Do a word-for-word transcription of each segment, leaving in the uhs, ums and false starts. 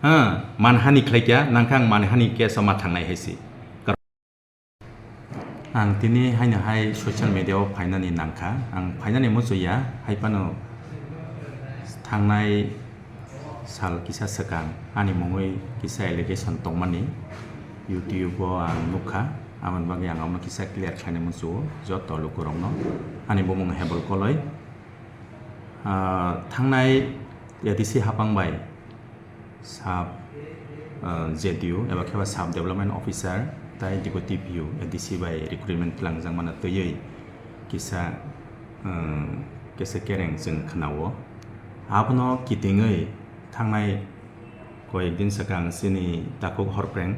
Ah, manhani khlai kya, nangkha ang manhani case o ma thangnai hai si. Ang tini haino hai social media o phainani nangkha, ang phainani muchung ya, hai phano thangnai sal kisa swkang ani mungwi kisa allegation tongmani YouTube o ang nukha, aboni bagwi ang abono kisa clear khlaina muchungo joto lukurokno. Ani bumung Hebol Koloi. Ah, thangnai A D C hapang bai sub, ah, Z D O eba khe ba sub development officer tai Deputy P O A D C bai recruitment twlangjakmano twiwi kisa, ah, kisa kereng chwng khwnao. Abono kitingwi thangnai koyek din swkang chini takhuk Horpreng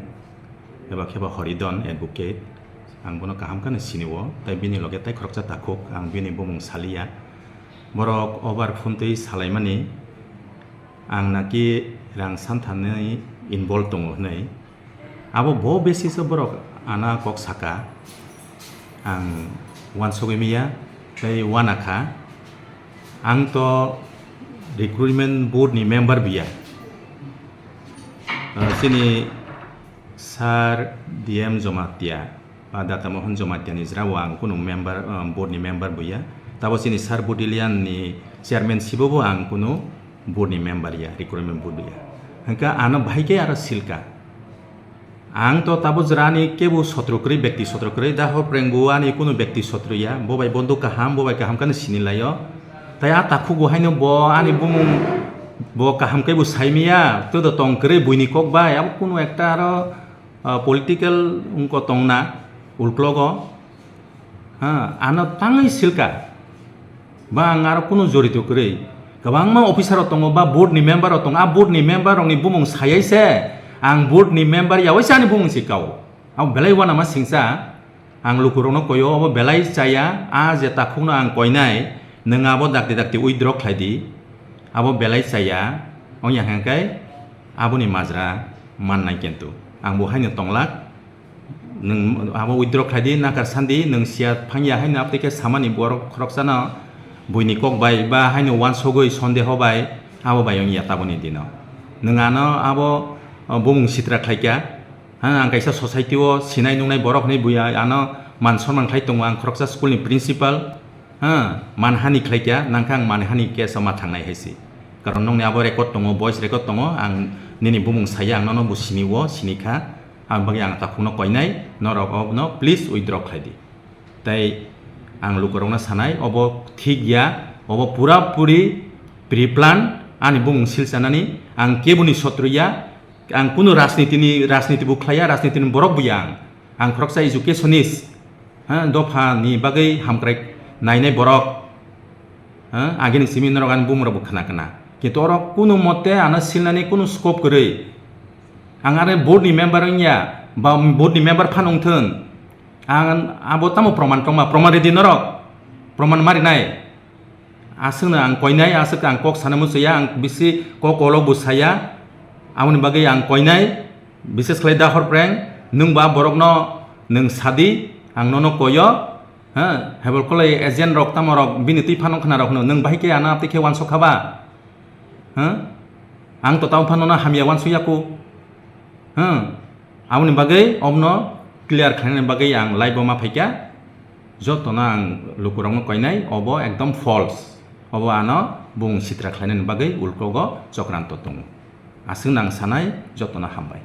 eba khe ba Horidon advocate, ang bono kaham kheno sinio, tai bini loge tai khoroksa takhuk, ang bini bumung saliya. Borok over phone twi salaimani, ang naki rang santhanwi involve tongo hwnwi. Abo bo basis o borok ana kok saka, ang uansugwi manya tei uanakha. Ang to recruitment board ni member buya. Ah, chini Sir D M Jamatia ba Data Mohon Jamatia ni jora o ang kunu member, ah, board ni member buya. Tabo chini Sir Budilian ni chairman sibo bo ang kunu board ni member ya, recruitment board ya. Hwnkha ano bahai khe aro silka. Ang to tabo jora ani kebo sotro kwrwi, bekti sotro kwrwi, da Horpreng bo ani kunu bekti sotro ya, bo bai bondo kaham, bo bai kaham kheno sini laio. Tai a takhuk bo haino bo ani bumung bo kaham khe bo saimiya, todo tong kwrwi buini kok bai, abo kunu ekta aro, ah, political wngko tongna ulklogo. Ha, ano tangwi silka. Ba ang aro kunu jorito kwrwi. Kwbangma officer rok tongo, ba board ni member rok tongo. A board ni member rok ni bumung sayai se. Ang board ni member ya waisa ani bumung si kao. Abo belai uanama singsa. Ang lukurokno koio, obo belai chaya. A je takhukno ang koinai. Nwng abo dakti dakti withdraw khlai di. Abo belai chaya. Ongya hwnkhai aboni majra mannai kintu. Ang bo haino tonglak. Nwng abo withdraw khlai di, nakar sandi, nwng siya phangya haino abtwi khe samani borok khoroksano buini kok bai ba haino uansugwi sondeho bai abo bai wngya taboni dino. Nwng ano abo, o, bumung sitra khlaikha. Ha, ang kaisa society o sinai nungnai borok hinwi buya ano man sonman khlai tongo, ang khoroksa school ni principal. Ha, manhani khlaikha, nangkha ang manhani case o ma thangnai hai si. Karon nokni abo record tongo, voice record tongo, ang nini bumung saya, ang nono bo sini o, sini kha. Aboni bagwi ang takhukno koinai, norok obono please withdraw khlai di. Tai ang lukurokno sanai, obo thik ya, obo pura puri pre-plan, ani bumung silchanani, ang keboni sotro ya, ang kunu rajnitini, rajniti bo khlaiya, rajnitini borok bo ya ang. Ang khoroksa educationist, ha, dopha ni bagwi hamkrai nainai borok. Ha, agini simi norok ani bumung rok bo khna khna. Kintu oro kunu mote ano silnani kunu scope kwrwi. Ang ani board ni member wngya, ba board ni member phan wngthun. Ang abo tamo proman tongma, proman ridi norok. Proman marinai. Aswkno ang koinai, aswk ang kok sana muchaya, ang bisi kok kolok bo saya. Aboni bagwi ang koinai, bises khlai da Horpreng, nwng ba borokno nwng sadi, ang nono koyo, ha, Hebol Koloi agent rok tamo rok bini twi phano khna rok hwno, nwng bahai khe ano tei khe uansuk kha ba? Ha? Ang to tamo phano no hamya uansuk ya ku. Ha? Aboni bagwi obono clear khlainani bagwi ang live o ma phaikha. Jotono ang lukurokno koinai, obo ekdom false. Obo ano bumung sitra khlainani bagwi ulkogo chokranto tongo. Aswkno ang sanai, jotono hambai.